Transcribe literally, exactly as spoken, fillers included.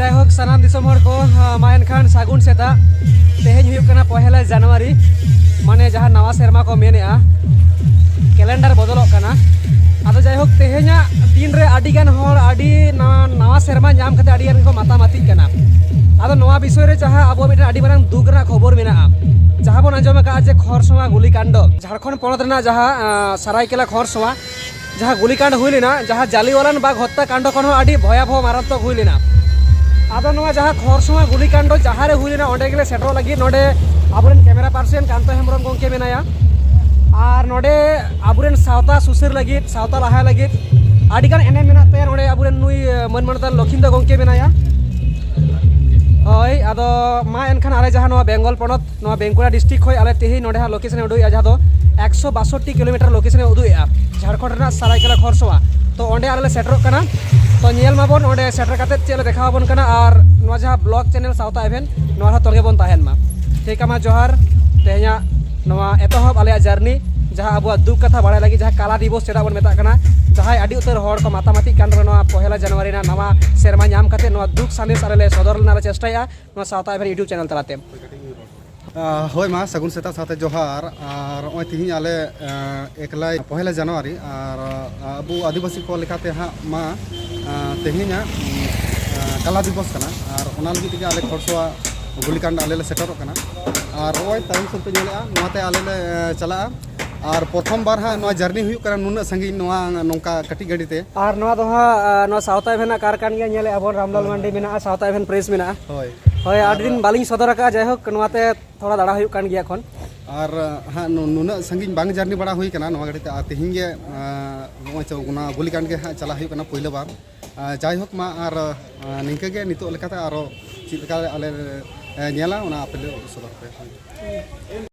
ᱡᱟᱭᱦᱳᱠ, ᱥᱟᱱᱟᱢ ᱫᱤᱥᱚᱢ ᱦᱚᱲ ᱠᱚ, ᱢᱟ ᱮᱱᱠᱷᱟᱱ ᱥᱟᱹᱜᱩᱱ ᱥᱮᱛᱟᱜ᱾ ᱛᱮᱦᱮᱧ ᱦᱩᱭᱩᱜ ᱠᱟᱱᱟ ᱯᱚᱭᱞᱟ ᱡᱟᱱᱩᱣᱟᱨᱤ, ᱢᱟᱱᱮ ᱡᱟᱦᱟᱸ ᱱᱟᱣᱟ ᱥᱮᱨᱢᱟ ᱠᱚ ᱢᱮᱱᱮᱜᱼᱟ, ᱠᱮᱞᱮᱱᱰᱟᱨ ᱵᱚᱫᱚᱞᱚᱜ ᱠᱟᱱᱟ᱾ ᱟᱫᱚ ᱡᱟᱭᱦᱳᱠ, ᱛᱮᱦᱮᱧᱟᱜ ᱫᱤᱱ ᱨᱮ ᱟᱹᱰᱤ ᱜᱟᱱ ᱦᱚᱲ ᱟᱹᱰᱤ ᱱᱟᱣᱟ, ᱱᱟᱣᱟ ᱥᱮᱨᱢᱟ ᱧᱟᱢ ᱠᱟᱛᱮ ᱟᱹᱰᱤ ᱜᱟᱱ ᱜᱮᱠᱚ ᱢᱟᱛᱟ ᱢᱟᱛᱤᱜ ᱠᱟᱱᱟ᱾ ᱟᱫᱚ ᱱᱚᱣᱟ ᱵᱤᱥᱚᱭ ᱨᱮ ᱡᱟᱦᱟᱸ ᱟᱵᱚᱣᱟᱜ ᱢᱤᱫᱴᱮᱱ ᱟᱹᱰᱤ ᱢᱟᱨᱟᱝ ᱫᱩᱠ ᱨᱮᱱᱟᱜ ᱠᱷᱚᱵᱚᱨ ᱢᱮᱱᱟᱜᱼᱟ, ᱡᱟᱦᱟᱸ ᱵᱚᱱ ᱟᱸᱡᱚᱢ ᱟᱠᱟᱫᱼᱟ ᱡᱮ ᱠᱷᱚᱨᱥᱚᱣᱟ ᱜᱩᱞᱤ ᱠᱟᱱᱰ, ᱡᱷᱟᱲᱠᱷᱚᱸᱰ ᱯᱚᱱᱚᱛ ᱨᱮᱱᱟᱜ ᱡᱟᱦᱟᱸ, ᱟᱸ, ᱥᱟᱨᱟᱭᱠᱮᱞᱟ ᱠᱷᱚᱨᱥᱚᱣᱟ ᱡᱟᱦᱟᱸ ᱜᱩᱞᱤᱠᱟᱱᱰ ᱦᱩᱭ ᱞᱮᱱᱟ, ᱡᱟᱦᱟᱸ ᱡᱟᱞᱤᱣᱟᱞᱟᱱ ᱵᱟᱜᱽ ᱦᱚᱛᱛᱟ ᱠᱟᱱᱰ ᱠᱷᱚᱱ ᱦᱚᱸ ᱟᱹᱰᱤ ᱵᱷᱚᱭᱟᱵᱷᱚ ᱢᱟᱨᱟᱛᱢᱚᱠ ᱦᱩᱭ ᱞᱮᱱᱟ᱾ ᱟᱫᱚ ᱱᱚᱣᱟ ᱡᱟᱦᱟᱸ ᱠᱷᱚᱨᱥᱚᱣᱟ ᱜᱩᱞᱤᱠᱟᱱᱰ ᱡᱟᱦᱟᱸ ᱨᱮ ᱦᱩᱭ ᱞᱮᱱᱟ, ᱚᱸᱰᱮ ᱜᱮᱞᱮ ᱥᱮᱴᱮᱨᱚᱜ ᱞᱟᱹᱜᱤᱫ᱾ ᱱᱚᱰᱮ ᱟᱵᱚᱨᱮᱱ ᱠᱮᱢᱮᱨᱟ ᱯᱟᱨᱥᱚᱱ ᱠᱟᱱᱛᱚ ᱦᱮᱢᱵᱨᱚᱢ ᱜᱚᱢᱠᱮ ᱢᱮᱱᱟᱭᱟ, ᱟᱨ ᱱᱚᱰᱮ ᱟᱵᱚᱨᱮᱱ ᱥᱟᱶᱛᱟ ᱥᱩᱥᱟᱹᱨ ᱞᱟᱹᱜᱤᱫ, ᱥᱟᱶᱛᱟ ᱞᱟᱦᱟᱭ ᱞᱟᱹᱜᱤᱫ ᱟᱹᱰᱤᱜᱟᱱ ᱮᱱᱮᱢ ᱢᱮᱱᱟᱜ ᱛᱟᱭᱟ᱾ ᱱᱚᱰᱮ ᱟᱵᱚᱨᱮᱱ ᱱᱩᱭ, ᱮ, ᱢᱟᱹᱱ ᱢᱟᱱᱚᱛᱟᱱ ᱞᱚᱠᱷᱤᱱᱫᱟ ᱜᱚᱢᱠᱮ ᱢᱮᱱᱟᱭᱟ᱾ ᱦᱳᱭ, ᱟᱫᱚ ᱢᱟ ᱮᱱᱠᱷᱟᱱ ᱟᱞᱮ ᱡᱟᱦᱟᱸ ᱱᱚᱣᱟ ᱵᱮᱝᱜᱚᱞ ᱯᱚᱱᱚᱛ, ᱱᱚᱣᱟ ᱵᱟᱸᱠᱩᱲᱟ ᱰᱤᱥᱴᱨᱤᱠᱴ ᱠᱷᱚᱱ ᱟᱞᱮ ᱛᱮᱦᱮᱧ ᱱᱚᱰᱮ ᱦᱟᱸᱜ ᱞᱳᱠᱮᱥᱚᱱ ᱮ ᱩᱫᱩᱜ ᱮᱫᱼᱟ, ᱡᱟᱦᱟᱸ ᱫᱚ ᱮᱠᱥᱚ ᱵᱟᱥᱚᱴᱴᱤ ᱠᱤᱞᱳᱢᱤᱴᱟᱨ ᱞᱳᱠᱮᱥᱚᱱ ᱮ ᱩᱫᱩᱜ ᱮᱫᱼᱟ, ᱡᱷᱟᱲᱠᱷᱚᱸᱰ ᱨᱮᱱᱟᱜ ᱥᱟᱨᱟᱭᱠᱮᱞᱟ ᱠᱷᱚᱨᱥᱚᱣᱟ᱾ ᱛᱚ ᱚᱸᱰᱮ ᱟᱞᱮ ᱞᱮ ᱥᱮᱴᱮᱨᱚᱜ ᱠᱟᱱᱟ᱾ ᱛᱚ ᱧᱮᱞ ᱢᱟᱵᱚᱱ ᱚᱸᱰᱮ ᱥᱮᱴᱮᱨ ᱠᱟᱛᱮᱫ ᱪᱮᱫ ᱞᱮ ᱫᱮᱠᱷᱟᱣ ᱟᱵᱚᱱ ᱠᱟᱱᱟ, ᱟᱨ ᱱᱚᱣᱟ ᱡᱟᱦᱟᱸ ᱵᱞᱚᱜ ᱪᱮᱱᱮᱞ ᱥᱟᱶᱛᱟ ᱮᱵᱷᱮᱱ, ᱱᱚᱣᱟ ᱨᱮᱦᱚᱸ ᱛᱚᱸᱜᱮ ᱵᱚᱱ ᱛᱟᱦᱮᱱ ᱢᱟ᱾ ᱴᱷᱤᱠ ᱢᱟ, ᱡᱚᱦᱟᱨ᱾ ᱛᱮᱦᱮᱧᱟᱜ ᱱᱚᱣᱟ ᱮᱛᱚᱦᱚᱵ ᱟᱞᱮᱭᱟᱜ ᱡᱟᱨᱱᱤ, ᱡᱟᱦᱟᱸ ᱟᱵᱚᱣᱟᱜ ᱫᱩᱠ ᱠᱟᱛᱷᱟ ᱵᱟᱲᱟᱭ ᱞᱟᱹᱜᱤᱫ, ᱡᱟᱦᱟᱸ ᱠᱟᱞᱟ ᱫᱤᱵᱚᱥ ᱪᱮᱫᱟᱜ ᱵᱚᱱ ᱢᱮᱛᱟᱜ ᱠᱟᱱᱟ, ᱡᱟᱦᱟᱸᱭ ᱟᱹᱰᱤ ᱩᱛᱟᱹᱨ ᱦᱚᱲ ᱠᱚ ᱢᱟᱛᱟ ᱢᱟᱛᱤᱜ ᱠᱟᱱ ᱨᱮᱦᱚᱸ, ᱱᱚᱣᱟ ᱯᱚᱦᱮᱞᱟ ᱡᱟᱱᱩᱣᱟᱨᱤ ᱨᱮᱱᱟᱜ ᱱᱟᱣᱟ ᱥᱮᱨᱢᱟ ᱧᱟᱢ ᱠᱟᱛᱮᱫ ᱱᱚᱣᱟ ᱫᱩᱠ ᱥᱟᱸᱫᱮᱥ ᱟᱞᱮ ᱞᱮ ᱥᱚᱫᱚᱨ ᱨᱮᱱᱟᱜ ᱞᱮ ᱪᱮᱥᱴᱟᱭᱟ ᱱᱚᱣᱟ ᱥᱟᱶᱛᱟ ᱮᱵᱷᱮᱱ YouTube ᱪᱮᱱᱮᱞ ᱛᱟᱞᱟᱛᱮ᱾ ᱟᱸ, ᱦᱳᱭ ᱢᱟ, ᱥᱟᱹᱜᱩᱱ ᱥᱮᱛᱟᱜ ᱥᱟᱶᱛᱮ ᱡᱚᱦᱟᱨ᱾ ᱟᱨ ᱱᱚᱜᱼᱚᱭ ᱛᱮᱦᱮᱧ ᱟᱞᱮ, ᱟᱸ, ᱮᱠᱞᱟᱭ ᱯᱚᱦᱮᱞᱟ ᱡᱟᱱᱩᱣᱟᱨᱤ, ᱟᱨ, ᱟᱸ, ᱟᱵᱚ ᱟᱹᱫᱤᱵᱟᱹᱥᱤ ᱠᱚ ᱞᱮᱠᱟᱛᱮ ᱦᱟᱸᱜ ᱢᱟ, ᱟᱸ, ᱛᱮᱦᱮᱧᱟᱜ, ᱩᱸ, ᱟᱸ, ᱠᱟᱞᱟ ᱫᱤᱵᱚᱥ ᱠᱟᱱᱟ᱾ ᱟᱨ ᱚᱱᱟ ᱞᱟᱹᱜᱤᱫ ᱛᱮᱜᱮ ᱟᱞᱮ ᱠᱷᱚᱨᱥᱚᱣᱟ ᱜᱩᱞᱤᱠᱟᱱᱰ ᱟᱞᱮ ᱞᱮ ᱥᱮᱴᱮᱨᱚᱜ ᱠᱟᱱᱟ᱾ ᱟᱨ ᱱᱚᱜᱼᱚᱭ ᱛᱟᱭᱚᱢ ᱥᱮᱫ ᱯᱮ ᱧᱮᱞᱮᱜᱼᱟ, ᱱᱚᱣᱟᱛᱮ ᱟᱞᱮ ᱞᱮ, ᱟᱸ, ᱪᱟᱞᱟᱜᱼᱟ᱾ ᱟᱨ ᱯᱨᱚᱛᱷᱚᱢ ᱵᱟᱨ ᱦᱟᱸᱜ ᱱᱚᱣᱟ ᱡᱟᱨᱱᱤ ᱦᱩᱭᱩᱜ ᱠᱟᱱᱟ ᱱᱩᱱᱟᱹᱜ ᱥᱟᱺᱜᱤᱧ, ᱱᱚᱣᱟ ᱱᱚᱝᱠᱟ ᱠᱟᱹᱴᱤᱡ ᱜᱟᱹᱰᱤ ᱛᱮ᱾ ᱟᱨ ᱱᱚᱣᱟ ᱫᱚ ᱦᱟᱸᱜ, ᱟᱸ, ᱱᱚᱣᱟ ᱥᱟᱶᱛᱟ ᱮᱵᱷᱮᱱ ᱟᱜ ᱠᱟᱨ ᱠᱟᱱ ᱜᱮᱭᱟ, ᱧᱮᱞᱮᱜᱼᱟ ᱵᱚᱱ ᱨᱟᱢᱞᱟᱞ ᱦᱳᱭ, ᱢᱟᱱᱰᱤ ᱦᱳᱭ᱾ ᱢᱮᱱᱟᱜᱼᱟ, ᱥᱟᱶᱛᱟ ᱮᱵᱷᱮᱱ ᱯᱨᱮᱥ ᱢᱮᱱᱟᱜᱼᱟ᱾ ᱦᱳᱭ᱾ ᱦᱳᱭ, ᱟᱨ ᱟᱹᱰᱤ ᱫᱤᱱ ᱵᱟᱹᱞᱤᱧ ᱥᱚᱫᱚᱨ ᱟᱠᱟᱫᱼᱟ, ᱡᱟᱭᱦᱳᱠ ᱱᱚᱣᱟᱛᱮ ᱛᱷᱚᱲᱟ ᱫᱟᱬᱟ ᱦᱩᱭᱩᱜ ᱠᱟᱱ ᱜᱮᱭᱟ ᱮᱠᱷᱚᱱ᱾ ᱟᱨ, ᱟᱸ, ᱦᱟᱸᱜ ᱱᱩ-, ᱱᱩᱱᱟᱹᱜ ᱥᱟᱺᱜᱤᱧ ᱵᱟᱝ ᱡᱟᱨᱱᱤ ᱵᱟᱲᱟ ᱦᱩᱭ ᱠᱟᱱᱟ ᱱᱚᱣᱟ ᱜᱟᱹᱰᱤ ᱛᱮ, ᱟᱨ ᱛᱮᱦᱮᱧ ᱜᱮ, ᱟᱸ, ᱱᱚᱜᱼᱚᱭ ᱪᱚ ᱚᱱᱟ ᱜᱩᱞᱤᱠᱟᱱᱰ ᱜᱮ ᱦᱟᱸᱜ ᱪᱟᱞᱟᱜ ᱦᱩᱭᱩᱜ ᱠᱟᱱᱟ ᱯᱳᱭᱞᱳ ᱵᱟᱨ᱾ ᱟᱸ, ᱡᱟᱭᱦᱳᱠ ᱢᱟ, ᱟᱨ, ᱟᱸ, ᱱᱤᱝᱠᱟᱹ ᱜᱮ ᱱᱤᱛᱚᱜ ᱞᱮᱠᱟᱛᱮ ᱟᱨᱚ ᱪᱮᱫ ᱞᱮᱠᱟ ᱟᱞᱮ, ᱟᱸ, ᱧᱮᱞᱟ, ᱚᱱᱟ ᱟᱯᱮ ᱞᱮ ᱩᱫᱩᱜ ᱥᱚᱫᱚᱨ ᱯᱮ᱾